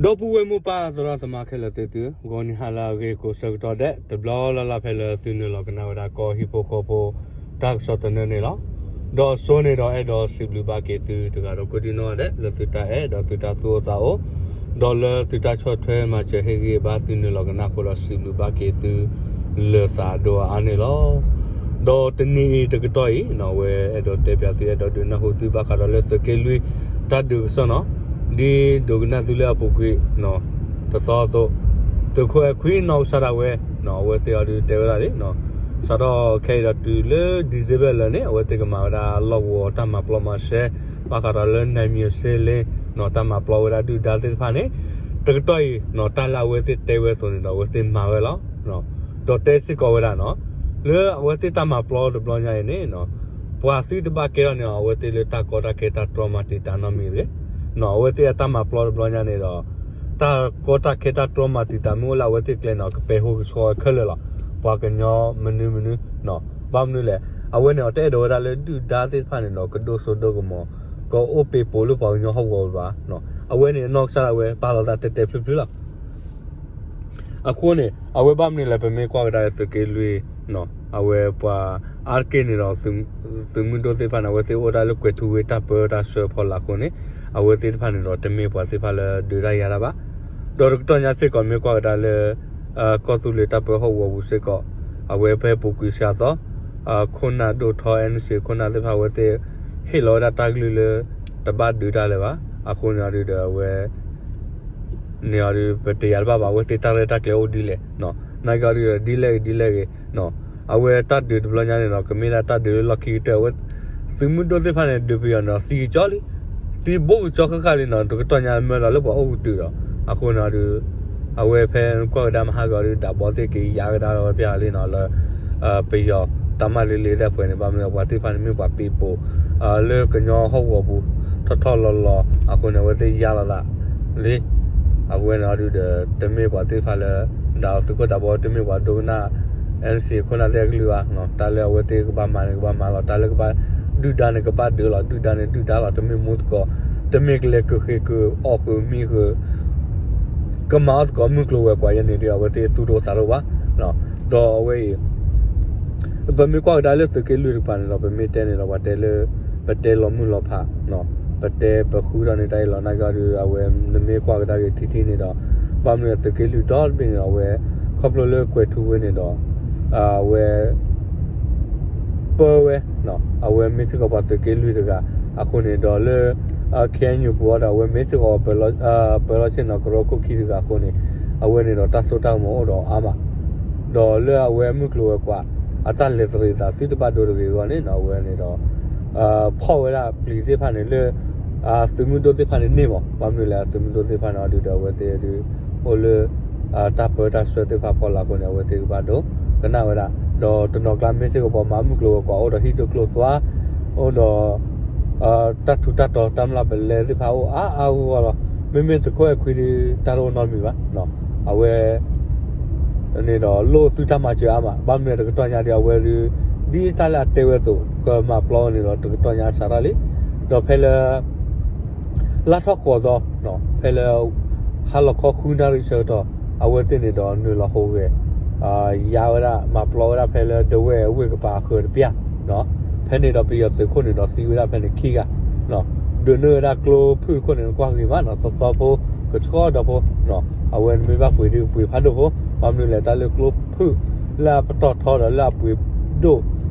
ဒီပုၢ်ဝဲၢ်မိၢ်ပၢ်သရၣ်သမါခဲလၢာ်သ့ၣ်သု, ဂီၤနံၤဟါလၢအဂ့ၤကိးဆၢကတီၢ်ဒဲး တဘျီလၢ်လၢ်ဖဲလၢသုနုာ်လီၤကနၣ်ဝဲဒၣ်ကီၢ်ဟံၣ်ဖိဃီဖိ တၢ်ကစီၣ်သနၢၣ်န့ၣ်လီၤ. ဒီးအစိန့ၣ်ဒီးအဲၣ်ဒိးစံးဘျုးဘၣ်က့ၤသုတဂၤဒီးကိးဒံနီၢ်ဂၤဒဲး လၢသုတၢ်အဲၣ်ဒီးသုတၢ်သူၣ်အိၣ်သးအိၣ် ဒီးလၢသုတၢ်ဆီၣ်ထွဲမၤစၢၤဟ့ၣ်ဂံၢ်ဘါသုနုာ်လီၤကနၣ်အဃိဒီးစံးဘျုးဘၣ်က့ၤသု လၢသးဒိၣ်အါန့ၣ်လီၤ. ဒီးတနံၤအံၤတကတီၢ်အံၤ အဝဲအဲၣ်ဒိးတဲပၠးသု အဲၣ်ဒိးဒုးနၢ်ဟူသုဘၣ်ဃးဒီးလၢသုးက့လွံၢ်တၢ်ဒုးကစီၣ်နီၤ, ဒ်ဒိးကနၣ်သုလၢအပူၤကွံာ် တသီအသိး သုးခိၣ်အဲၣ်ခွံနီၢ်ကစၢ်ဒၣ်ဝဲ အဝဲသ့ၣ်အီၤဒုးတဲဝဲဒၣ်လံ စးထီၣ်ခဲအံၤဒီးတုၤလၢ December လၢာ်န့ၣ် အဝဲသ့ၣ်ကမၤဝဲဒၣ်လီၢ်ကဝီၤတၢ်မၤပျီမၤရှဲ ဘၣ်ဃးဒီးလၢ နံၣ်မံၤစ့လ့ တၢ်မၤပျီဝဲဒၣ်ဒုၣ်ဒါသ့ၣ်တဖၣ်န့ၣ် တကတီၢ်အံၤ တၢ်လၢအဝဲသ့ၣ်တဲဝဲအသိးန့ၣ်ဒီး အဝဲသ့ၣ်မၤဝဲလီၤ. ဒီးတဲစ့ၢ်ကီးဝဲဒၣ်နီၤ လၢအဝဲသ့ၣ်တၢ်မၤပျီတဘျီညါအံၤန့ၣ် ပှၤသုတဘၣ်ကဲထီၣ်န့ၣ် အဝဲသ့ၣ်လၢတၢ်ကီတၢ်ခဲတၢ်တြီမၤတံာ်တာ်နီတမံၤတဂ့ၤ. အဝဲသ့ၣ်အတၢ်မၤပျီတဘျီညါန့ၣ်ဒီး တၢ်ကီတၢ်ခဲတၢ်တြီမၤတံာ်တာ်မ့ၢ်အိၣ်လၢအဝဲသ့ၣ်ကျဲန့ၣ်ဒီး ကပဲာ်ဟူကဆှီခဲလၢာ်လီၤ. ပှၤကညီမနုၤမနုၤ ဘၣ်မနုၤလဲၣ် အဝဲန့ၣ်ဒီး တအဲၣ်ဒိးဝဲဒၣ်လၢဒုၣ်ဒါသ့ၣ်တဖၣ်န့ၣ်ဒီး ကဒိၣ်စိဒိၣ်ကမီၤ ကအိၣ်ပ့ၤပိာ်လၢပှၤကညီဟီၣ်ကဝီၤဘၣ်. အဝဲန့ၣ်အနီၢ်ကစၢ်ဒၣ်ဝဲ ပာ်လီၤသးတဲာ်တဲာ်ဖျုးဖျုးလီၤ. အဃိန့ၣ် အဝဲဘၣ်မနုၤလဲၣ် ပမ့ၢ်ကွၢ်ကဒါသုးက့လွံၢ် အဝဲပှၤအါတက့ၢ်န့ၣ်ဒီး သုးမုၢ်ဒိၣ်သ့ၣ်တဖၣ်န့ၣ် အဝဲသ့ၣ်အိၣ်ဒၣ်လၢကွဲၤထူဝ့တၢ်ပၢတၢ်ဆှၢဖီလာ်အဃိန့ၣ် အဝဲသ့ၣ်တဖၣ်န့ၣ်ဒီး တမ့ၢ်ပှၤသ့ၣ်တဖၣ်လၢဒုးတၢ်ယၤတၢ်ဘၣ်. ဒီးတကတီၢ်ညါစ့ၢ်ကီး မ့ၢ်ကွၢ်ကဒါလၢ ကီၢ်သူလ့ၤတၢ်ပၢဟီၣ်ကဝီၤပူၤစ့ၢ်ကီး အဝဲဖဲပူၤကွံာ်စှၤသီ ခိၣ်နၢ်ဒိၣ်ထီ NCA ခိၣ်နၢ်သ့ၣ်တဖၣ် အဝဲသ့ၣ် ဟ့ၣ်လီၤဝဲဒၣ်တၢ်ကလုၢ်လၢ တဘၣ်ဒုးတၢ်လၢၤဘၣ်. အဃိန့ၣ်အီၤဒုးဒီးအဝဲ န့ၣ်အီၤဒုး ပတယၤတဘၣ်ဘၣ် အဝဲသ့ၣ်တၢ်ရဲၣ်တၢ်ကျဲၤအိၣ်ဒ်လဲၣ် နာ်က့အီၤဒုးဒီး ဒ်လဲၣ်ဂ့ၤဒ်လဲၣ်ဂ့ၤ အဝဲတၢ်ဒုးတဘျီညါန့ၣ်ဒီး ကမ့ၢ်ဒၣ်တၢ်ဒုးလၢလီၢ်ခံကတၢၢ် အဝဲ သုးမုၢ်ဒိၣ်သ့ၣ်တဖၣ်န့ၣ် ဒုးပယီၤန့ၣ်ဒီး သံကကၠီလံ သံဘိးကကၠီဃၣ်ဃၣ်လံနီၤ တကတီၢ်ညါ မၢလီၤလၢပှၤအိၣ်ကတုာ်ဒီး အဃိန့ၣ်အီၤဒုး အဝဲဖဲကွၢ်ကဒါမဟါကီးဒုး ဒးဘီသ့ၣ်က့ၤယါကဒါလီၤဝဲဖဲအလံနီၤ လၢ ပယီၤတၢ်မၤလ့လ့သ့ၣ်ပှဲၤန့ၣ် ဘၣ်မနုၤဒီး ပှၤသ့ၣ်တဖၣ်န့ၣ်မ့ၢ်ပှၤပ့ၤပိာ် လၢကညီဟီၣ်ကဝီၤပူၤ ထီၣ်ထီၣ်လီၤလီၤ အဃိန့ၣ် အဝဲသ့ၣ်ယါလီၤသးလံ အဝဲန့ၣ်အီၤဒုးဒီး တမ့ၢ်ပှၤသ့ၣ်တဖၣ်လၢ ဒးသုးခိၣ်ဒးဘီ တမ့ၢ်ပှၤဒိကနၣ် NCA ခိၣ်နၢ်သ့ၣ်အကလုၢ်ဘၣ် တၢ်လၢအဝဲသ့ၣ်ကဘၣ်မၤန့ၣ် ကဘၣ်မၤလီၤ တၢ်လၢကဘၣ်ဒုၣ်ဒါန့ၣ် ကဘၣ်ဒုးလီၤ ဒုၣ်ဒါန့ၣ် ဒုၣ်ဒါလီၤ တမ့ၢ်မူသကိး တမ့ၢ်ကလဲၤကဃ့ကအီၣ်ဃုာ်မံဃုာ် ကမၤအီၣ်သကိးမုၢ်ကျိၤဝဲၤကွာ်ယဲန့ၣ်ဒီး အဝဲသ့ၣ်သူၣ်ဒိၣ်သးဒိၣ်ဘၣ် ဒီးအဝဲအံၤ ပမ့ၢ်ကွၢ်ကဒါလၢသုးက့လွံၢ်တကပၤန့ၣ်ဒီး ပမ့ၢ်တဲန့ၣ်ဒီး ပှၤတဲလၢ ပတဲလီၤမုၢ်လီၤဖး ပတဲပဃုထီၣ်န့ၢ်တၢ်အံၤလီၤ နာ်က့အီၤဒုး အဝဲနမ့ၢ်ကွၢ်ကဒါက့ၤထံထံန့ၣ်ဒီး ဘၣ်မနုၤသုးက့လွံၢ်ဒီတဘ့ၣ်န့ၣ်ဒီး အဝဲ ခီဖျိလၢကွဲၤထူဝ့န့ၣ်ဒီး အဝဲ ပၢဝဲ အဝဲမ့ၢ်စ့ၢ်ကီးပှၤသုးက့လွံၢ်တဂၤ အဃိန့ၣ်ဒီးလၢ KNU ပူၤအီၤဒီး အဝဲမ့ၢ်စ့ၢ်ကီး ပၢလီၤဆ့ၣ်နီၤကရၢခိၣ်ခံတဂၤအဃိန့ၣ် အဝဲန့ၣ်ဒီးတၢ်စိတၢ်ကမီၤအိၣ်ဒီးအါမး ဒီးလၢအဝဲမုၢ်ကျိၤဝဲၤကွာ် အတၢ်လဲၤသရံးသးသုတဘၣ်ဒိတဂ့ၤအဂီၢ်န့ၣ် အဝဲန့ၣ်ဒီး ဖီၣ်ဝဲဒၣ်ပျံၤသ့ၣ်တဖၣ်န့ၣ်လၢ သုးမုၢ်ဒိၣ်သ့ၣ်တဖၣ်န့ၣ်န့ၢ်မး ဘၣ်မနုၤလဲၣ် သုးမုၢ်ဒိၣ်သ့ၣ်တဖၣ်န့ၣ်အီၤဒုးဒီး အဝဲသ့ၣ်ဒုး အိၣ်လၢ တၢ်ပၢတၢ်ဆှၢသ့ၣ်တဖၣ်ဖီလာ်အဃိန့ၣ် အဝဲသ့ၣ်ကဘၣ်ဒိကနၣ်ဝဲဒၣ် ဒီးတနီၤကျါမ့ၢ်စ့ၢ်ကီးပှၤမၤမုၢ်ကျိၤဝဲၤကွာ်အိၣ်ဒီးဟံၣ်ဒိၣ်ကျိၣ်သွါ အိၣ်ဒီး တၢ်ထူးတၢ်တီၤတၢ်မျၢ်ပလဲသ့ၣ်တဖၣ်အိၣ်အါအါဂီၢ်ဂီၢ်လီၤ. မ့မ့ၢ်သုးခိၣ်အဲၣ်ခွံဒုး တၢ်တအိၣ်နီတမံၤဘၣ် အဝဲ န့ၣ်ဒီးလိၣ်သုတၢ်မၤစၢၤအါမး ဘၣ်မနုၤတကတီၢ်ညါဒီးအဝဲဒုး ဒ်တၢ်လၢအတဲဝဲအသိး ကမၤပျီဝဲန့ၣ်ဒီး တကတီၢ်ညါစးထီၣ်လံ ဒီးဖဲလၢ လါထီၣ်ဃိးသီ ဖဲလၢ ဟါလီၤခီဃုနၣ်ရံၣ်ဆၢကတီၢ် အဝဲသ့ၣ်န့ၣ်ဒီးနုာ်လီၤဟူးဂဲၤ ယါဝဲဒၣ် မၤပျီဝဲဒၣ်ဖဲလၢဒဝဲၢ်ဝ့ၢ်ကပၤအဃၢၤတပျၢ် ဖဲန့ၣ်ဒီးပယီၤသုးခိၣ်န့ၣ်ဒီးသံဝဲဒၣ်ဖဲန့ၣ်ခံဂၤ ဒုးနုာ်ဝဲဒၣ်ကျိဖုၣ်တခိၣ်န့ၣ် နကွၢ်ဂ့ၤမးနီၤ သီသီဖိ ကဆှီဒီဖိ အဝဲန့ၣ်မ့ၢ်ဘၣ်ပှ့ၤဒုးပှ့ၤဖးဒိၣ်ဖိ ဘၣ်မနုၤလဲၣ် တၢ်လၢကျိဖုၣ်လၢအပတီၢ်ထီဒီးလၢအပှ့ၤဒိၣ် ဒီးလၢအဂ့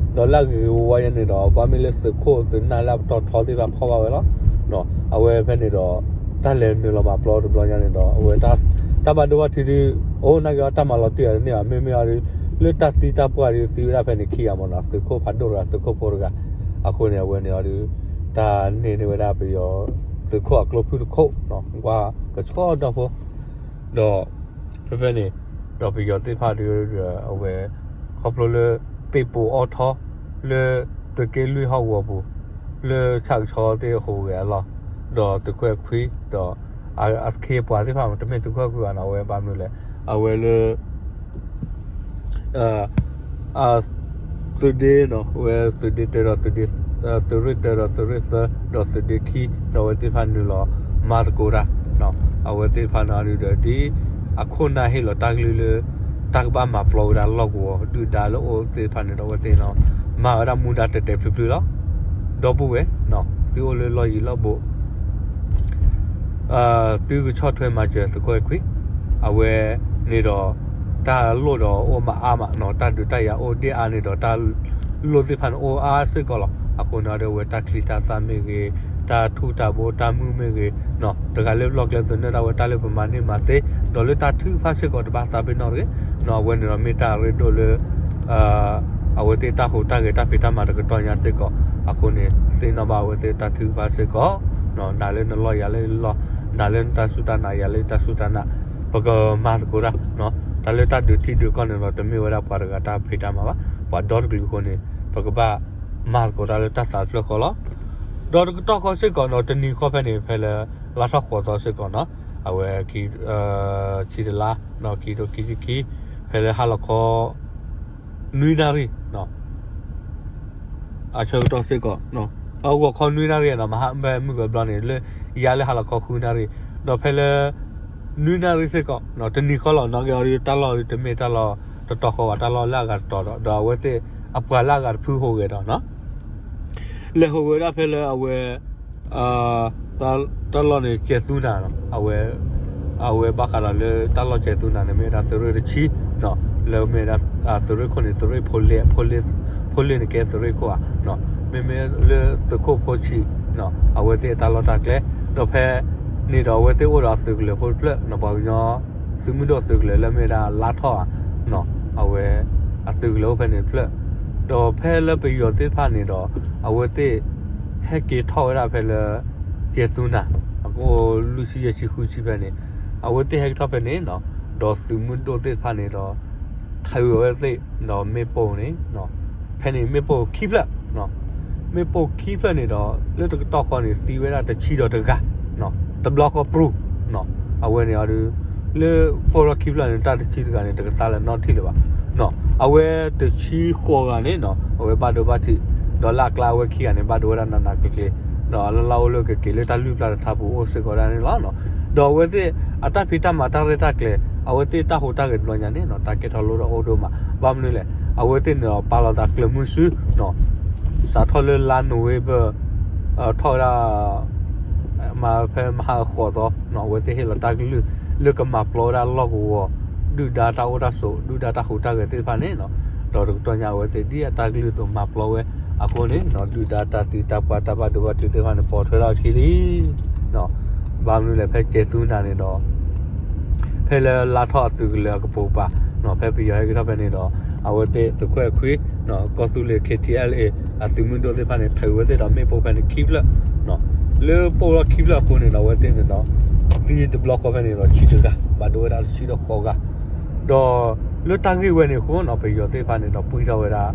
ၤဂ့ၤဝါဝါယဲန့ၣ်ဒီး ဘၣ်မ့ၢ်လၢသုးခိၣ်သုးနၢ်လၢအပတီၢ်ထီသ့ၣ်တဖၣ်ဖီၣ်ဘၣ်ဝဲလီၤ. အဝဲဖဲန့ၣ်ဒီး တၢ်လဲၤနုာ်လီၤမၤပျီတဘျီညါန့ၣ်ဒီး အဝဲ တၢ်ဘၣ်ဒိဘၣ်ထံးဒုး အိၣ်နာ်က့အီၤတၢ်မၤလီၤတံၢ်အီၤတန့ၢ်ဘၣ် မ့မ့ၢ်အီၤဒုး လၢတၢ်သံတၢ်ပှၢ်ဒုးသံဝဲဒၣ်ဖဲန့ၣ်ခံဂၤမးနီၤ သုးခိၣ်ဖးဒိၣ်တဂၤ သုးခိၣ်ဖိတဂၤ အဃိန့ၣ် အဝဲန့ၣ်အီၤဒုး တၢ်န့ၢ်န့ၢ်ဝဲဒၣ်ပယီၤ သုးခိၣ်အကျိဖုၣ်တခိၣ် ကွၢ်ကဆှီဒီဖိ ဒီး ဖဲဖဲန့ၣ် ဒီးပယီၤသ့ၣ်တဖၣ်ဒုး အဝဲ ခီဖျိလၢ ပ့ၤပိာ်အီၤထီ လၢ သုးက့လွံၢ်ဟီၣ်ကဝီၤပူၤ လၢဆၣ်ကဆီသ့ၣ်အဟူးဂဲၤအလီၢ် ဒီးသုးခိၣ်အဲၣ်ခွံ ဒီး အခ့အပှၤသ့ၣ်တဖၣ် တမ့ၢ်သုးခိၣ်အဲၣ်ခွံဘၣ်နီၤ အဝဲဘၣ်မနုၤလဲၣ် အဝဲလၢ သုးဒ့နီၤ အဝဲသုးဒ့တၢဒီး သုးရ့ၣ်တၢဒီးသုးရ့ၣ်သၢ ဒီးသုးဒ့ခံ ဒီးအဝဲသ့ၣ်တဖၣ်နုာ်လီၤမၤသကိးတၢ် အဝဲသ့ၣ်တဖၣ်န့ၣ်ဒီး ဒ်အခိၣ်နၢ်ဟ့ၣ်လီၤတၢ်ကလုၢ်လၢ တၢ်ကဘၣ်မၤပျီဝဲဒၣ်လီၢ်ကဝီၤဒုၣ်ဒါလၢအိၣ်သ့ၣ်တဖၣ်န့ၣ်ဒီး အဝဲသ့ၣ်န့ၣ် မၤဝဲဒၣ်မူဒါတဲာ်တဲာ်ဖျုးဖျုးလီၤ. ဒီပုၢ်ဝဲၢ် သုအိၣ်လၢလီၢ်ယံၤလီၢ်ဘူး သုကဆီၣ်ထွဲမၤစၢၤသုးခိၣ်အဲၣ်ခွံ အဝဲန့ၣ်ဒီး တၢ်လိၣ်ဒီးအိၣ်မးအါမးနီၤ, တၢ်ဒုးတၢ်ယၤအိၣ်ဒ့ၣ်အါန့ၣ်ဒီး တၢ်လိၣ်သ့ၣ်တဖၣ်န့ၣ်အိၣ်အါစ့ၢ်ကီးလီၤ. အဃိန့ၣ်ဒီး အဝဲတၢ်ချံတၢ်သၣ်မ့ၢ်ဂ့ၤ, တၢ်ထူၣ်တၢ်ဘိတၢ်မုၢ်မ့ၢ်ဂ့ၤ, တဂၤလၢပလီၢ်ကျဲသနၢၣ်ဒၣ်ဝဲတၢ်လၢပမၤန့ၢ်မၤသ့, ဒီးလၢတၢ်ထုကဖၣ်စ့ၢ်ကီးတဘၣ်သးပ့ၤနီၣ်တဂ့ၤ. အဝဲန့ၣ်ဒီးမ့ၢ်တၢ်ရ့ဒိၣ်လၢ အဝဲသ့ၣ်တၢ်ဟူးတၢ်ဂဲၤတၢ်ဖံးတၢ်မၤတကတီၢ်ညါစ့ၢ်ကီး, အဃိန့ၣ် သ့ၣ်နီၣ်ဘၣ်အဝဲသ့ၣ်တၢ်ထုကဖၣ်စ့ၢ်ကီး, နၤလၢနလီၢ်ယၤလၢယလီၢ်, နၤလၢနတၢ်စူၢ်တၢ်နာ်ယၤလၢယတၢ်စူၢ်တၢ်နာ်, ပကမၤသကိးတၢ်, တၢ်လၢတၢ်ဒုးထံဒုးကီၢ်န့ၣ်ဒီး တမ့ၢ်ဝဲဒၣ်ပှၤတဂၤတၢ်ဖံးတၢ်မၤဘၣ်, ပှၤဒီတကလုာ်အဃိန့ၣ် ပကဘၣ်မၤသကိးတၢ်လၢတၢ်သးတဖျၢၣ်ဃီလီၤ. ဒီးတကတီၢ်ဃီစ့ၢ်ကီးနီၤ တနံၤဃီဖဲန့ၣ် ဖဲလၢလါထီၣ်ဃိးသီစ့ၢ်ကီးနီၤ, အဝဲ ခံတလါ, ခံကထိခံဆံခံ, ဖဲလၢဟါလီၤခီ နွံနၣ်ရံၣ် အဆၢကတီၢ်စ့ၢ်ကီး, အဂီၤခီနွံနၣ်ရံၣ်နီၤ, မဟါမုၢ်ဂီၤဘျီန့ၣ် လၢယါလၢဟါလီၤခီဃုနၣ်ရံၣ်, ဒီးဖဲလၢ နွံနၣ်ရံၣ်စ့ၢ်ကီး, တနံၤဃီလီၤနီၤ, ကဲအီၤဒ်တၢ်လီၢ်တမ့ၢ်တၢ်လီၢ်တတီၤဃီဘၣ်, တၢ်လီၢ်လၢအဂၤတတီၤဒီး ဒီးအဝဲသ့ၣ်အပှၤလၢအဂၤတဖုဟူးဂဲၤဒီးနီၤ လဲၤဟူးဝဲဒၣ်ဖဲလၢအဝဲ တၢ်လီၢ်န့ၣ် ကဲၤသူနၤနီၤ, အဝဲ အဝဲဘၣ်ဃးဒီးလၢတၢ်လီၢ်ကဲၤသူနၤန့ၣ် မ့ၢ်ဝဲဒၣ်သုးရ့ၣ်တဆံနီၤ, လၢမ့ၢ်ဝဲဒၣ် သုးရ့ၣ်ခိၣ်န့ၣ် သုးရ့ၣ်ဖိလ့ၣ်, ဖိလ့ၣ်န့ၣ်ကဲသုးရ့ၣ်ခိၣ်ဧါ, မ့မ့ၢ်လၢသုးခိၣ်ဖိဆံးနီၤ, အဝဲသ့ၣ်အတၢ်လီၢ်တၢ်ကျဲ, ဒီးဖဲန့ၣ်ဒီးအဝဲသ့ၣ်အိၣ်ဒီးအသုးကလၢၤဖိတဖျၢၣ်နီၤ, ပှၤကညီ သုးမုၢ်ဒိၣ်သုးကလၢၤလၢမ့ၢ်ဝဲဒၣ်လါထီၣ်ဧါ အဝဲ အသုးကလၢၤအိၣ်ဖဲန့ၣ်တဖျၢၣ်, ဒီးဖဲလၢပယီၤသ့ၣ်တဖၣ်န့ၣ်ဒီး အဝဲသ့ၣ် ဟဲက့ၤထီၣ်ဝဲဒၣ်ဖဲလၢ ကဲၤသူနၤ အကအိၣ်လွံၢ်ဆံယဲၢ်ဆံဃုဆံဖဲန့ၣ်, အဝဲသ့ၣ်ဟဲက့ၤထီၣ်ဖဲန့ၣ်နီၤ, ဒီးသုးမုၢ်ဒိၣ်သ့ၣ်တဖၣ်န့ၣ်ဒီး ထုးအဝဲသ့ၣ်ဒီးမ့ၣ်ပိၢ်န့ၣ် ဖဲန့ၣ်မ့ၣ်ပိၢ်ခံဖျၢၣ်, မ့ၣ်ပိၢ်ခံဖျၢၣ်န့ၣ်ဒီး လၢတကတီၢ်ဃီန့ၣ် သံဝဲဒၣ်တဆံဒီးတဂၤ, တဘျီဃီပြူၤ, အဝဲန့ၣ်အီၤဒုး လၢပိၢ်ထီၣ်ခံဖျၢၣ်န့ၣ် တၢ်တဆံတဂၤန့ၣ် တကသါလၢၤနီတထံၣ်လၢၤဘၣ်. အဝဲတဆံဃိးဂၤန့ၣ်နီၤ အဝဲဘၣ်ဒိဘၣ်ထံး, ဒီးလၢအကျါအဝဲခံဂၤန့ၣ် ဘၣ်ဒိဝဲဒၣ်နးနးကျ့ကျ့, ဒီးအလၢ်လၢ်အိၣ်လၢကက့ၤလၢတၢ်လွံၢ်ပျၢ်တထါပူၤအိၣ်စ့ၢ်ကီးဒၣ်န့ၣ်လီၤ. ဒီးအဝဲသ့ၣ်အတၢ်ဖံးတၢ်မၤတၢ်ရဲၣ်တၢ်ကျဲၤ အဝဲသ့ၣ်တၢ်ဟူးတၢ်ဂဲၤတဘျီညါန့ၣ်နီၤ တၢ်ကဲထီၣ်လိၣ်ဒီးအိၣ်ဒိၣ်မး, ဘၣ်မနုၤလဲၣ် အဝဲသ့ၣ်န့ၣ်ဒီးပာ်လီၤသးကျၢၤမုဆူနီၤ စးထီၣ်လၢလါနိၣ်ဝ့ဘၢၣ် ထီၣ်ဝဲဒၣ် မၤဖဲမဟါဃိးသီနီၤ အဝဲသ့ၣ်ဟ့ၣ်လီၤတၢ်ကလုၢ် လၢကမၤပျီဝဲဒၣ်လီၢ်ကဝီၤ ဒုၣ်ဒါတၢ်အိၣ်တၢ်ဆိး ဒုၣ်ဒါတၢ်ဟူးတၢ်ဂဲၤသ့ၣ်တဖၣ်န့ၣ်နီၤ, ဒီးတကတီၢ်ညါအဝဲသ့ၣ်ဒ်အတၢ်ကလုၢ်အသိးမၤပျီဝဲအဃိန့ၣ်နီၤ ဒုၣ်ဒါတၢ်သံတၢ်ပှၢ်တၢ်ဘၣ်ဒိဘၣ်ထံးသ့ၣ်တဖၣ်န့ၣ် ပိာ်ထွဲထီၣ်အခံလံ ဘၣ်မနုၤလဲၣ်ဖဲကဲၤသူနၤန့ၣ်ဒီး ဖဲလၢလါထီၣ်အသုးကလၢၤအကပိာ်ကပၤနီၤ ဖဲပယီၤဟဲက့ၤထီၣ်ဖဲန့ၣ်ဒီး အဝဲသ့ၣ်သုးခိၣ်အဲၣ်ခွံနီၤ ကီၢ်သူလ့ၤ ခ့ထံအဲလ်အ့ အသုးမုၢ်ဒိၣ်သ့ၣ်တဖၣ်န့ၣ် ထုးဝဲသ့ၣ်ဒီးမ့ၣ်ပိၢ်ဖဲန့ၣ်ခံဖျၢၣ်နီၤ လၢပိၢ်ထီၣ်ခံဖျၢၣ်အဃိန့ၣ်ဒီး အဝဲသ့ၣ်န့ၣ်ဒီး သံတဘျီဃီဖဲန့ၣ်ဒီး ဆံတဂၤ ဘၣ်ဒိဝဲဒၣ်တဆံဒီးဃိးဂၤ ဒီးလၢတၢ်ဂ့ၢ်ဝဲန့ၣ်အဃိနီၤ ပယီၤသ့ၣ်တဖၣ်န့ၣ်ဒီး ပှံၢ်ထီၣ်ဝဲဒၣ်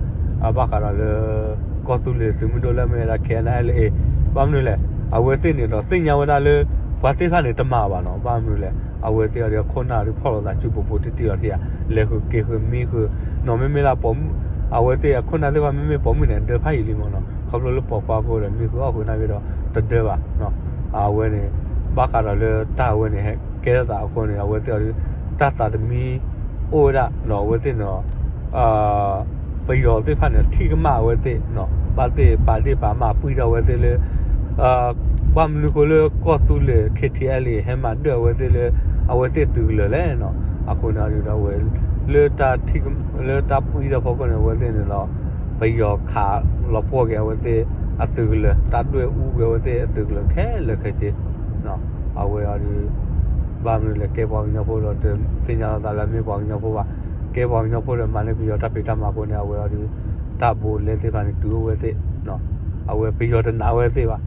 ဘၣ်ဃးဒီးလၢ ကီၢ်သူလ့ၤသုးမုၢ်ဒိၣ်လၢမ့ၢ်ဝဲဒၣ် ခ့ၣ်အဲၣ်အဲလ်အ့ ဘၣ်မနုၤလဲၣ် အဝဲသ့ၣ်န့ၣ်ဒီး သ့ၣ်ညါဝဲဒၣ်လၢ ပှၤသ့ၣ်တဖၣ်န့ၣ်တမၤဘၣ်နီၤ ဘၣ်မနုၤလဲၣ် အဝဲသ့ၣ်အီၤဒီးအခိၣ်နၢ်ဒုးဖီၣ်လိာ်သးစုပူၤပူၤတံၢ်တံၢ်လီၤထံဧါ လဲၤဃုာ်က့ၤဃုာ်မံဃုာ်နီၤ မ့မ့ၢ်လၢပိာ်မုၣ် အဝဲသ့ၣ်အခိၣ်နၢ်သ့ၣ်တဖၣ်မ့မ့ၢ်ပိာ်မုၣ်န့ၣ် အဒၢဖးယံာ်လံမ့ၢ်နီၤ ခီဖျိလၢပိာ်ခွါအဃိဒီး မံဃုာ်အီၣ်ဃုာ်နာ်က့ဒီး တဒၢဘၣ်နီၤ အဝဲန့ၣ် ဘၣ်ဃးဒီးလၢတၢ်အဝဲန့ၣ် ဟဲကဲထီၣ်သးအဃိန့ၣ် အဝဲသ့ၣ်အီၤဒုး တၢ်သးတမံ အိၣ်ဝဲဒၣ်နီၤ အဝဲသ့ၣ်န့ၣ်ဒီး ပယီၤသ့ၣ်တဖၣ်န့ၣ် ထံၣ်ကမၣ်အဝဲသ့ၣ်နီၤ ဘၣ်သ့ၣ်ပာ်ဒ့ၣ်ပာ်မၢ်ပှံၢ်ထီၣ်အဝဲသ့ၣ်လၢ ဘၣ်မနုၤဃိလၢကီၢ်သူလ့ၤ ခ့ထံအဲလ်အ့ ဟဲမၤဒၢၣ်အဝဲသ့ၣ်လၢ အဝဲသ့ၣ်သုးကလၢၤလဲၣ်နီၤ အဃိန့ၣ်ဒီးအဝဲ လၢတၢ်ထံၣ် လၢတၢ်ပှံၢ်ထီၣ်ဖီခိၣ်န့ၣ် အဝဲသ့ၣ်န့ၣ်ဒီး ပယီၤခးလီၤပှီၢ်က့ၤအဝဲသ့ၣ်အသုးကလၢၤ တၢ်ဒွဲၣ်အူက့ၤအဝဲသ့ၣ်အသုးကလၢၤခဲလၢာ်ခဲဆ့ အဝဲအီၤဒီး ဘၣ်မနုၤလဲၣ် ကဲပှၤကညီဖိဒီး တသ့ၣ်ညါလီၤသးလၢမ့ၢ်ပှၤကညီဖိဘၣ် ကဲပှၤကညီဖိဒီးမၤန့ၢ်ပယီၤတၢ်ဖံးတၢ်မၤအဃိန့ၣ် အဝဲအီၤဒီး တၢ်ဘူးလဲသ့ၣ်တဖၣ်န့ၣ် တုၤအိၣ်ဝဲသ့ၣ် အဝဲပယီၤတနာ်ဝဲသ့ၣ်ဘၣ်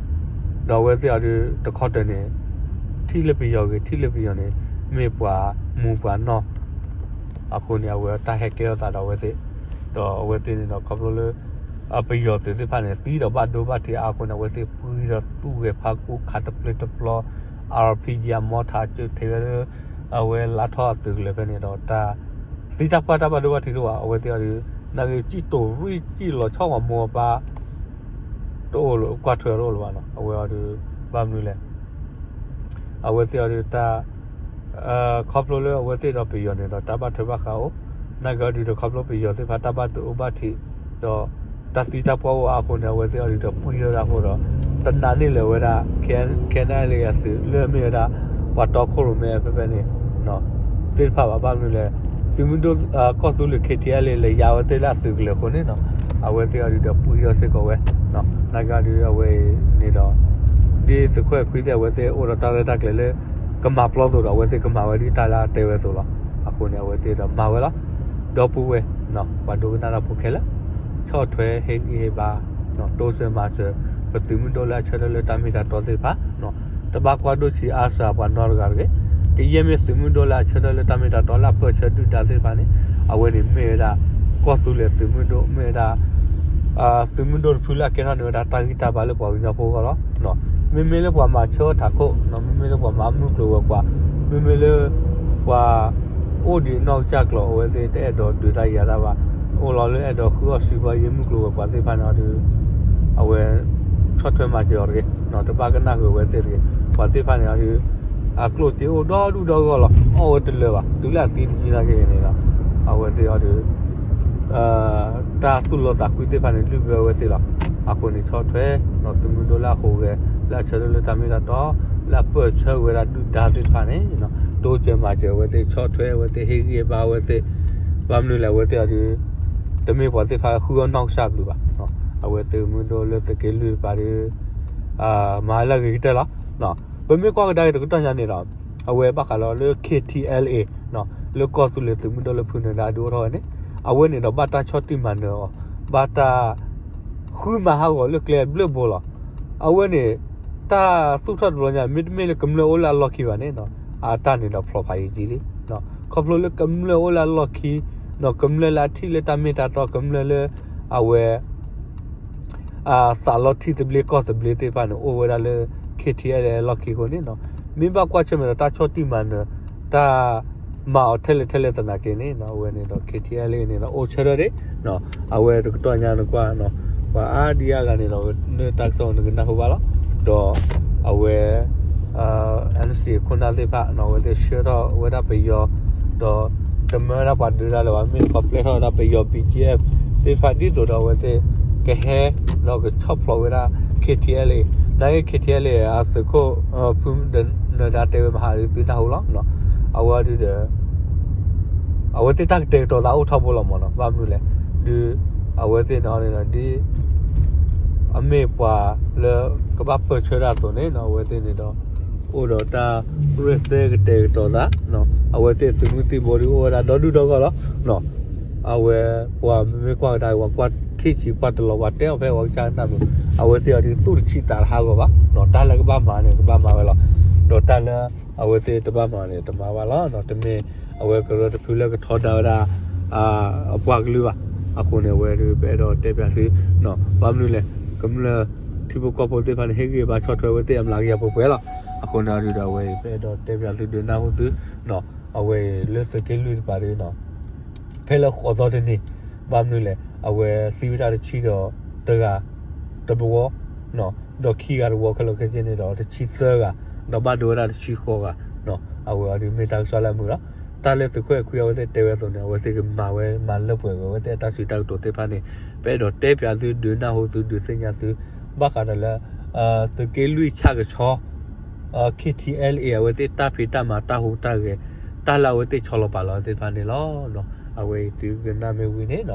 ဒီးအဝဲသ့ၣ်အီၤဒီး တခီတၢၤန့ၣ် ထံၣ်လၢပယီၤဂ့ၤ ထံၣ်လၢပယီၤန့ၣ် မ့ၢ်ပှၤမူပှၤနီၢ် အဃိန့ၣ် အဝဲတၢ်ဟဲကဲထီၣ်သးဒီးအဝဲသ့ၣ် ဒီးအဝဲသ့ၣ်န့ၣ်ဒီး ခီဖျိလၢ ပယီၤသုးသ့ၣ်တဖၣ်န့ၣ် သံဒီးဘၣ်ဒိဘၣ်ထံးအါအဃိန့ၣ် အဝဲသ့ၣ်ပှံၢ်ဒီးသူၣ်ဂဲၤဖးကိၢ်ခးတပျ့ၤတပျီ အါရ်ပံယါမီထး ကၠိၣ်ထဲးဝဲလၢ အဝဲလါထီၣ်အသုးကလၢၤဖဲန့ၣ်ဒီး တၢ်သံတၢ်ပှၢ်တၢ်ဘၣ်ဒိဘၣ်ထံးတအိၣ်ဘၣ် အဝဲသ့ၣ်အီၤဒီး နာ်ဂ့ၤ စံၣ်တိၤရံၣ်စံၣ်လီၤဆီၣ်ပှၤမိၢ်ပၢ် တအိၣ်လၢ ကွၢ်ထွဲအီၤတအိၣ်လၢၤဘၣ်နီၤ အဝဲအီၤဒီး ဘၣ်မနုၤလဲၣ် အဝဲသ့ၣ်အီၤဒုးတၢ် ခီဖျိလၢအဝဲသ့ၣ်ဒီးပယီၤန့ၣ်ဒီး တၢ်ဘၣ်ထွဲဘၣ်ဃးအိၣ်, နာ်က့အီၤဒုးဒီး ခီဖျိပယီၤသ့ၣ်တဖၣ်တၢ်ဘၣ်ဒိဘၣ်ထံး ဒီးတၢ်သံတၢ်ပှၢ်အိၣ်အါအဃိန့ၣ် အဝဲသ့ၣ်အီၤဒုးဒီးပှံၢ်ထီၣ်တၢ်အဃိဒီး တနာ်န့ၢ်လၢၤဝဲဒၣ် ခဲနၣ်လၢအသုးလၢအမ့ၢ်ဝဲဒၣ် ပှၤတီခိၣ်ရိၣ်မဲဖဲဖဲန့ၣ် သ့ၣ်တဖၣ်ဘၣ်. ဘၣ်မနုၤလဲၣ်, သုးမုၢ်ဒိၣ် ကီၢ်သူလ့ၤ KTLA လဲၤယါဝဲသ့ၣ်လၢအသုးကလၢၤအဃိန့ၣ် အဝဲသ့ၣ်အီၤဒုးဒီးပှံၢ်ထီၣ်စ့ၢ်ကီးဝဲ, နာ်က့အီၤဒုးအဝဲအံၤန့ၣ်ဒီး ဒ်သုးခိၣ်အဲၣ်ခွံသ့ၣ် အဝဲသ့ၣ်အိၣ်ဒီးတၢ်ရဲၣ်တၢ်ကျဲၤလၢ ကမၤပျီသိးဒီး အဝဲသ့ၣ်ကမၤဝဲဒ်တၢ်လၢအတဲဝဲအသိးလီၤ. အဃိန့ၣ် အဝဲသ့ၣ်ဒီးမၤဝဲလီၤ. ဒီပုၢ်ဝဲၢ် ပှၤဒိကနၣ်တၢ်ဖိခဲလၢာ် ဆီၣ်ထွဲဟ့ၣ်ဂံၢ်ဟ့ၣ်ဘါ တိစၢၤမၤစၢၤ ပသုးမုၢ်ဒိၣ်လၢအဆၢထၢၣ်လၢတၢ်မ့ၢ်တၢ်တီသ့ၣ်တဖၣ် တဘၣ်ကွၢ်ဒိၣ်ဆံးအါစှၤပှၤနီတဂၤတဂ့ၤ. ကယဲၢ်မ့ၢ်သုးမုၢ်ဒိၣ်လၢအဆၢထၢၣ်လၢတၢ်မ့ၢ်တၢ်တီလၢအပၢၢ်ဆၢဒုၣ်ဒါသ့ၣ်တဖၣ်န့ၣ် အဝဲန့ၣ်မ့ၢ်ဝဲဒၣ် ကီၢ်သူလ့ၤသုးမုၢ်ဒိၣ် မ့ၢ်ဝဲဒၣ် သုးမုၢ်ဒိၣ်တဖုလၢအကဲထီၣ်န့ၢ်ဝဲဒၣ်တၢ်ဂံၢ်တၢ်ဘါလၢပှၤကညီဖိအဂီၢ်လီၤ. မ့မ့ၢ်လၢပှၤမၤဆၢထးခိၣ် မ့မ့ၢ်လၢပှၤမၤမုၢ်ကျိၤဝဲၤကွာ် မ့မ့ၢ်လၢ ပှၤ အိၣ်ဒံးအနီၢ်ကစၢ်ကျိၤ အဝဲသ့ၣ်တအဲၣ်ဒိးဒုးတၢ်ယၤတၢ်ဘၣ်, အိၣ်လီၤလၢအဲၣ်ဒိးဃုအီၣ်စုဘီယ့မုၢ်ကျိၤဝဲၤကွာ်သ့ၣ်တဖၣ်န့ၣ်အီၤဒုး အဝဲ ဆီၣ်ထွဲမၤစၢၤအီၤတဂ့ၤ, တဘၣ်ကနၣ်ဃုာ်အဝဲသ့ၣ်တဂ့ၤ. ပှၤသ့ၣ်တဖၣ်န့ၣ်အီၤဒုး အကျိၣ်စ့အိၣ်ဒီဒူၣ်ဒီဂီၢ်လီၤ. အီၣ်ဝဲတလၢာ်ဘၣ်. တုၤလၢအသံတနံၤနာ်က့န့ၣ်ဒီး အဝဲသ့ၣ်အီၤဒုး တၢ်သူၣ်လီသးကွံသ့ၣ်တဖၣ်န့ၣ် လုၢ်ဘၢအဝဲသ့ၣ်လီၤ. အဃိန့ၣ် ဆီၣ်ထွဲ သုးမုၢ်ဒိၣ်လၢအဟူးဂဲၤ လၢအဆၢထၢၣ်လၢတၢ်မ့ၢ်တၢ်တီ လၢအပၢၢ်ဆၢဝဲဒၣ်ဒုၣ်ဒါသ့ၣ်တဖၣ်န့ၣ် တိစၢၤမၤစၢၤအဝဲသ့ၣ် ဆီၣ်ထွဲအဝဲသ့ၣ် ဟ့ၣ်ဂံၢ်ဟ့ၣ်ဘါအဝဲသ့ၣ်, ဘၣ်မနုၤလဲၣ် အဝဲသ့ၣ်အီၤဒုး တမ့ၢ်ပှၤသ့ၣ်တဖၣ်လၢဃုအီၣ်နီၢ်ကစၢ်ဘျုးဘၣ်. အဝဲသုးမုၢ်ဒိၣ်လၢသုးက့လွံၢ်တဖၣ်ဒီး မၤလၢအဂ့ၤကတၢၢ်လီၤ. ပမ့ၢ်ကွၢ်ကဒါက့ၤတကတီၢ်ညါန့ၣ်ဒီး အဝဲဘၣ်ဃးလီၤလၢ KTLA လၢကီၢ်သူလ့ၤသုးမုၢ်ဒိၣ်လၢဖုနၢၤဒါဒုးအိၣ်ထီၣ်ဝဲန့ၣ် အဝဲန့ၣ်ဒီးဘၣ်တၢ်ဆီၣ်တံၢ်မၤနၢၤအီၤ, ဘၣ်တၢ် ဃုမၤဟးဂီၤလၢကျဲအဘျုးဘိလီၤ. အဝဲန့ၣ် တၢ်သူၣ်ထီၣ်တဘျီညါ မ့တမ့ၢ်လၢကမျၢၢ်အိၣ်လၢအလီၢ်ခံဘၣ်န့ၣ် အတၢ်န့ၣ်ဒီးဖျိးဖးယံာ်ကံလံ. ခီဖျိလၢကမျၢၢ်အိၣ်လၢအလီၢ်ခံ ကမျၢၢ်လၢအထံၣ်လၢတၢ်မ့ၢ်တၢ်တီ ကမျၢၢ်လၢ အဝဲ သးလီထံသဘျ့ကီၢ်သဘျ့သ့ၣ်တဖၣ်န့ၣ် အိၣ်ဝဲဒၣ်လၢ KTLA လီၢ်ခံအဃိန့ၣ် မ့ၢ်ဘၣ်ကွၢ်ဆၢၣ်မဲာ်ဒီးတၢ်ဆီၣ်တံၢ်မၤနၢၤ တၢ်မၤအီၤထဲလဲၣ်ထဲလဲၣ်သနာ်က့န့ၣ် အဝဲန့ၣ်ဒီး KTLA န့ၣ်ဒီး အိၣ်ဆၢထၢၣ်ဒံး အဝဲတကတီၢ်ညါနကွၢ် ပှၤအါဒံအါဂၤန့ၣ်ဒီး လၢတၢ်ကစီၣ်နကနၢ်ဟူဘၣ်လီၤ. ဒီးအဝဲ NCA ခိၣ်နၢ်သ့ၣ်တဖၣ် အဝဲသ့ၣ်ဆှၢထီၣ်ဝဲဒၣ်ပယီၤ ဒီးတမၢဝဲဒၣ်ပှၤဒုးတၢ်လၢၤဘၣ် မ့ၢ်တခီပျဲထီၣ်ဝဲဒၣ်ပယီၤ BGF သ့ၣ်တဖၣ်ဒ်သိးဒီးအဝဲသ့ၣ်ကဟဲ ဒီးကဆီၣ်ဖျိးဝဲဒၣ် KTLA နာ်က့ KTLA အသုးခိၣ် ဖုနၢၤဒါတဲဝဲမဟါဒုးသုနၢ်ဟူလီၤ. အဝဲဒုးဒီး အဝဲသ့ၣ်တၢ်ကတဲာ်ကတီၤသးအိၣ်ထီဘိလီၤမးနီၤ ဘၣ်မနုၤလဲၣ် ဒုး အဝဲသ့ၣ်န့ၣ်ဒ် အမ့ၢ်ပှၤလၢကဘၣ်ပၢၢ်ဆၢတၢ်အသိးန့ၣ် အဝဲသ့ၣ်န့ၣ်ဒီး အိၣ်ဒီးတၢ်ရဲၣ်သဲကတဲာ်ကတီၤသး အဝဲသ့ၣ်သုးမုၢ်သံၣ်ဘိဒုးအိၣ်ဝဲဒၣ်ဒီဒူၣ်ဒီဂီၢ်လီၤ. အဝဲပှၤမ့မ့ၢ်ကွၢ်ကဒါက့ၤ ပှၤကွၢ်ထံၣ်ဆံးကွၢ်တလီၤ ပှၤတဲအီၤဖဲပှၤကစၢ်ကနၣ်မုာ် အဝဲသ့ၣ်အီၤဒုးသူၣ်တဆံးသးတဟးဂီၤဘၣ် တၢ်လၢကဘၣ်မၤန့ၣ် ကဘၣ်မၤဝဲလီၤ. ဒီးတၢ်လၢအဝဲသ့ၣ်တဘၣ်မၤန့ၣ် တမၤဘၣ်လီၤ. တမ့ၢ်အဝဲကရၢတဖုလၢကထီဒါဝဲဒၣ် အပှၤကလုာ်ဘၣ်. အဃိန့ၣ် အဝဲဒုးပအဲၣ်ဒိးတဲပၠးသု ဘၣ်မနုၤလဲၣ် ကမျၢၢ်ထံဖိကီၢ်ဖိသ့ၣ်တဖၣ်န့ၣ် ဟ့ၣ်ဂံၢ်ဘါဆီၣ်ထွဲဝဲသ့ၣ်အမျးကယၤပှဲၤပှဲၤလီၤ. အဃိန့ၣ်ဒုးဒီးအဝဲအံၤ ပအဲၣ်ဒိးတဲပၠးသုဒုးနၢ်ဟူသု အဝဲအံၤလၢသုးက့လွံၢ်တဖၣ်ဒုး ဖဲလၢဃိးသီတနံၤ ဘၣ်မနုၤလဲၣ် အဝဲသံဝဲဒၣ်တဆံဒီးတဂၤ တဝီ ဒီးခံဂၤတဝီခဲလၢာ်ခဲဆ့န့ၣ်ဒီးတဆံသၢဂၤ ဒီးဘၣ်ဒိဝဲဒၣ်တဆံဃိးဂၤ အဝဲအီၤဒုးမ့ၢ်တၢ်ကစီၣ်လၢအမုာ်လီၤ. တၢ်လၢသုးခိၣ်အဲၣ်ခွံအဝဲသ့ၣ်တဲဝဲအသိးန့ၣ် အဝဲသ့ၣ်ကမၤဝဲမၤလၢပှဲၤဝဲ အဝဲသ့ၣ်အတၢ်စံးတၢ်ကတိၤသ့ၣ်တဖၣ်န့ၣ် ပအဲၣ်ဒိးတဲပၠးသုဒုးနၢ်ဟူသုဒုးသ့ၣ်ညါသု ဘၣ်ဃးဒီးလၢ သုးက့လွံၢ်ဆၣ်ကဆီ KTLA အဝဲသ့ၣ်တၢ်ဖံးတၢ်မၤတၢ်ဟူးတၢ်ဂဲၤ တၢ်လၢအဝဲသ့ၣ်ဆီလီၤပာ်လီၤသ့ၣ်တဖၣ်န့ၣ်လီၤ. အဝဲအံၤသုကနၣ်မ့ၢ်ဝံၤန့ၣ်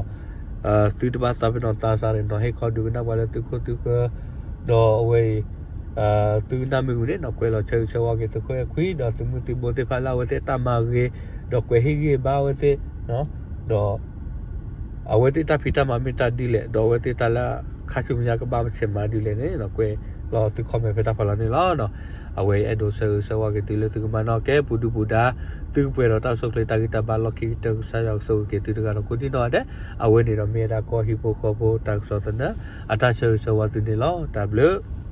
သုတဘၣ်သးပ့ၤနီၣ်သးစၢ်န့ၣ် နီၤဟ့ၣ်ခီဒုးကနၣ်ပှၤလၢသုခိၣ်သုဃၢၤ ဒီးအဝဲအံၤ သုကနၣ်မ့ၢ်ဝံၤန့ၣ် ကွဲးလီၤဆၢဂ့ၤဆၢဝါက့ၤသုးခိၣ်အဲၣ်ခွံ ဒီးသုးမုၢ်သံၣ်ဘိသ့ၣ်တဖၣ်လၢအဝဲသ့ၣ်တၢ်မၤဂ့ၤ ဒီးကွဲးဟ့ၣ်ဂံၢ်ဘါအဝဲသ့ၣ် ဒီး အဝဲသ့ၣ်တၢ်ဖံးတၢ်မၤမ့ၢ်တၢ်ဒ်လဲၣ် ဒီးအဝဲသ့ၣ်တၢ်လၢခါဆူညါကဘၣ်ဆဲးမၤဒ်လဲၣ်န့ၣ် ကွဲးလီၤသု comment ဖဲတၢ်ဖးလီၤန့ၣ်လီၤ. အဝဲအံၤအဲၣ်ဒိးဆၢဂ့ၤဆၢဝါက့ၤသုလၢသုကမၤနီၣ်ကဲပူၤဒုၣ်ပူၤဒါ သုကပှဲၤဒီးတၢ်အိၣ်ဆူၣ်အိၣ်ချ့တၢ်ဂံၢ်တၢ်ဘါလီၢ်ခံကတၢၢ် ကစၢ်ယွၤကဆိၣ်ဂ့ၤက့ၤသုတဂၤဒီးကိးဒံၣ်နီၢ်ဂၤဒဲး အဝဲန့ၣ်ဒီးမ့ၢ်ဝဲဒၣ်ကီၢ်ဟံၣ်ဖိဃီဖိတၢ်ကစီၣ်သနၢၣ် အတၢ်ဆၢဂ့ၤဆၢဝါသုန့ၣ်လီၤ. တၢ်ဘျုး